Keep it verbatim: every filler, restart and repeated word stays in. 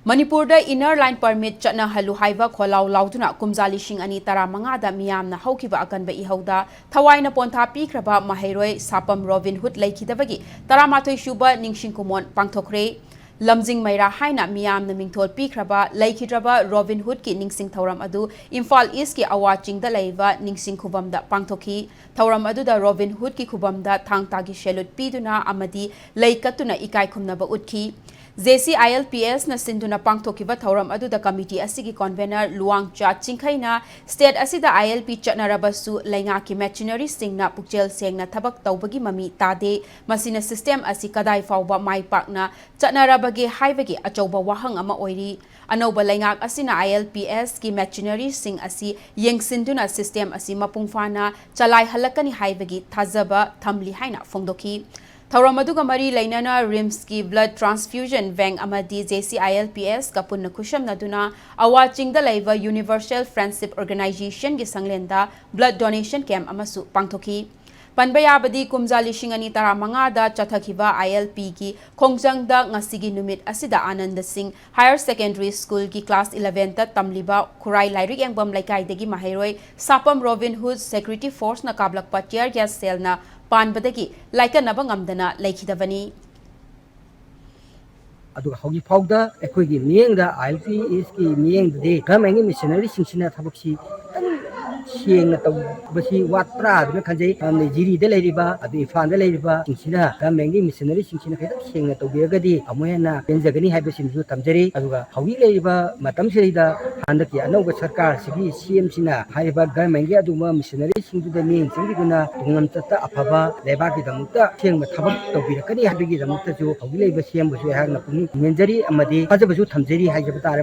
ꯃꯅꯤꯄꯨꯔꯗ Inner Line Permit ꯆꯠꯅꯍꯜꯂꯨ ꯍꯥꯏꯕ ꯈꯣꯜꯂꯥꯎ ꯂꯥꯎꯗꯨꯅ ꯀꯨꯝꯖꯥ ꯂꯤꯁꯤꯡ ꯑꯅꯤ ꯇꯔꯥꯃꯉꯥꯗ ꯃꯤꯌꯥꯝꯅ ꯍꯧꯈꯤꯕ ꯑꯀꯟꯕ ꯏꯍꯧꯗ ꯊꯋꯥꯏꯅ ꯄꯣꯟꯊꯥ ꯄꯤꯈ꯭ꯔꯕ ꯃꯍꯩꯔꯣꯏ ꯁꯥꯄꯝ ꯔꯣꯕꯤꯟ ꯍꯨꯗ ꯂꯩꯈꯤꯗꯕꯒꯤ ꯇꯔꯥꯃꯥꯊꯣꯏ ꯁꯨꯕ ꯅꯤꯡꯁꯤꯡ ꯈꯨꯃꯣꯟ ꯄꯥꯡꯊꯣꯛꯈ꯭ꯔꯦ꯫ ꯂꯝꯖꯤꯡ ꯃꯩꯔꯥ ꯍꯥꯏꯅ ꯃꯤꯌꯥꯝꯅ ꯃꯤꯡꯊꯣꯜ ꯄꯤꯈ꯭ꯔꯕ ꯂꯩꯈꯤꯗ꯭ꯔꯕ ꯔꯣꯕꯤꯟ ꯍꯨꯗꯀꯤ ꯅꯤꯡꯁꯤꯡ ꯊꯧꯔꯝ ꯑꯗꯨ ꯏꯝꯐꯥꯜ ꯏꯁꯀꯤ ꯑꯋꯥ ꯆꯤꯡꯗ ꯂꯩꯕ ꯅꯤꯡꯁꯤꯡ ꯈꯨꯕꯝꯗ ꯄꯥꯡꯊꯣꯛꯈꯤ꯫ ꯊꯧꯔꯝ ꯑꯗꯨꯗ ꯔꯣꯕꯤꯟ ꯍꯨꯗꯀꯤ ꯈꯨꯕꯝꯗ ꯊꯥꯡ ꯇꯥꯒꯤ salute ꯄꯤꯗꯨꯅ ꯑꯃꯗꯤ ꯂꯩ ꯀꯠꯇꯨꯅ ꯏꯀꯥꯏ ꯈꯨꯝꯅꯕ ꯎꯠꯈꯤ꯫ J C I L P S ꯅ ꯁꯤꯟꯗꯨꯅ ꯄꯥꯡꯊꯣꯛꯈꯤꯕ ꯊꯧꯔꯝ ꯑꯗꯨꯗ committee ꯑꯁꯤꯒꯤ convener ꯂꯨꯋꯥꯡꯆꯥ ꯆꯤꯡꯈꯩꯅ state ꯑꯁꯤꯗ I L P ꯆꯠꯅꯔꯕꯁꯨ ꯂꯩꯉꯥꯛꯀꯤ machinery ꯁꯤꯡꯅ ꯄꯨꯛꯆꯦꯜ ꯁꯦꯡꯅ ꯊꯕꯛ ꯇꯧꯕꯒꯤ ꯃꯃꯤ ꯇꯥꯗꯦ꯫ ꯃꯁꯤꯅ system ꯑꯁꯤ ꯀꯗꯥꯏ ꯐꯥꯎꯕ ꯃꯥꯏ ꯄꯥꯛꯅ ꯆꯠꯅꯔꯕꯒꯦ ꯍꯥꯏꯕꯒꯤ ꯑꯆꯧꯕ ꯋꯥꯍꯪ ꯑꯃ ꯑꯣꯏꯔꯤ꯫ ꯑꯅꯧꯕ ꯂꯩꯉꯥꯛ ꯑꯁꯤꯅ I L P S ꯀꯤ machinery ꯁꯤꯡ ꯑꯁꯤ ꯌꯦꯡꯁꯤꯟꯗꯨꯅ system ꯑꯁꯤ ꯃꯄꯨꯡ ꯐꯥꯅ ꯆꯂꯥꯏꯍꯜꯂꯛꯀꯅꯤ ꯍꯥꯏꯕꯒꯤ ꯊꯥꯖꯕ ꯊꯝꯂꯤ ꯍꯥꯏꯅ ꯐꯣꯡꯗꯣꯛꯈꯤ꯫ ꯊꯧꯔꯝ ꯑꯗꯨꯒ ꯃꯔꯤ ꯂꯩꯅꯅ RIMS ꯀꯤ blood transfusion bank ꯑꯃꯗꯤ J C I L P S ꯀ ꯄꯨꯟꯅ ꯈꯨꯠꯁꯝꯅꯗꯨꯅ ꯑꯋꯥ ꯆꯤꯡꯗ ꯂꯩꯕ Universal Friendship Organization ꯒꯤ ꯁꯪꯂꯦꯟꯗ blood donation camp ꯑꯃꯁꯨ ꯄꯥꯡꯊꯣꯛꯈꯤ꯫ ꯄꯟꯕ ꯌꯥꯕꯗꯤ, ꯀꯨꯝꯖꯥ ꯂꯤꯁꯤꯡ ꯑꯅꯤ ꯇꯔꯥꯃꯉꯥꯗ ꯆꯠꯊꯈꯤꯕ I L P ꯒꯤ ꯈꯣꯡꯖꯪꯗ ꯉꯁꯤꯒꯤ ꯅꯨꯃꯤꯠ ꯑꯁꯤꯗ ꯑꯥꯅꯟꯗ ꯁꯤꯡ Higher Secondary School ꯒꯤ class eleven ꯇ ꯇꯝꯂꯤꯕ ꯈꯨꯔꯥꯏ ꯂꯥꯏꯔꯤꯛ ꯌꯦꯡꯐꯝ ꯂꯩꯀꯥꯏꯗꯒꯤ ꯃꯍꯩꯔꯣꯏ ꯁꯥꯄꯝ ꯔꯣꯕꯤꯟ ꯍꯨꯗ security force ꯅ ꯀꯥꯞꯂꯛꯄ tear gas shell ꯅ ꯄꯥꯟꯕꯗꯒꯤ ꯂꯥꯏꯀꯠꯅꯕ ꯉꯝꯗꯅ ꯂꯩꯈꯤꯗꯕꯅꯤ꯫ ꯑꯗꯨꯒ ꯍꯧꯖꯤꯛ ꯐꯥꯎꯗ ꯑꯩꯈꯣꯏꯒꯤ ꯃꯤꯠꯌꯦꯡꯗ, I L P S ꯀꯤ ꯃꯤꯠꯌꯦꯡꯗꯗꯤ government ꯀꯤ machinery ꯁꯤꯡꯁꯤꯅ ꯊꯕꯛꯁꯤ ꯈꯤꯇꯪ ꯁꯦꯡꯅ ꯇꯧꯕꯁꯤ ꯋꯥꯠꯄ꯭ꯔꯥ ꯍꯥꯏꯗꯨꯅ ꯈꯟꯖꯩ꯫ ꯃꯔꯝꯗꯤ ꯖꯤꯔꯤꯗ ꯂꯩꯔꯤꯕ, ꯑꯗꯩ ꯏꯝꯐꯥꯜꯗ ꯂꯩꯔꯤꯕꯁꯤꯡꯁꯤꯅ government ꯀꯤ machinery ꯁꯤꯡꯁꯤꯅ ꯈꯤꯇꯪ ꯁꯦꯡꯅ ꯇꯧꯕꯤꯔꯒꯗꯤ ꯑꯃꯨꯛ ꯍꯦꯟꯅ ꯄꯦꯟꯖꯒꯅꯤ ꯍꯥꯏꯕꯁꯤꯃꯁꯨ ꯊꯝꯖꯔꯤ꯫ ꯑꯗꯨꯒ ꯍꯧꯖꯤꯛ ꯂꯩꯔꯤꯕ ꯃꯇꯝꯁꯤꯗꯩꯗ ꯍꯟꯗꯛꯀꯤ ꯑꯅꯧꯕ ꯁꯔꯀꯥꯔꯁꯤꯒꯤ C M ꯁꯤꯅ ꯍꯥꯏꯔꯤꯕ government ꯀꯤ ꯑꯗꯨꯒꯨꯝꯕ machinery ꯁꯤꯡꯗꯨꯗ ꯃꯤꯠꯌꯦꯡ ꯆꯪꯕꯤꯗꯨꯅ ꯇꯨꯡꯂꯝꯆꯠꯇ ꯑꯐꯕ ꯂꯩꯕꯥꯛꯀꯤꯗꯃꯛꯇ ꯑꯁꯦꯡꯕ ꯊꯕꯛ ꯇꯧꯕꯤꯔꯛꯀꯅꯤ ꯍꯥꯏꯕꯒꯤꯗꯃꯛꯇꯁꯨ ꯍꯧꯖꯤꯛ ꯂꯩꯔꯤꯕ C M ꯕꯨꯁꯨ ꯑꯩꯍꯥꯛꯅ ꯄꯨꯛꯅꯤꯡ ꯊꯧꯒꯠꯆꯔꯤ ꯑꯃꯗꯤ ꯊꯥꯖꯕꯁꯨ ꯊꯝꯖꯔꯤ ꯍꯥꯏꯖꯕ ꯇꯥꯔꯦ꯫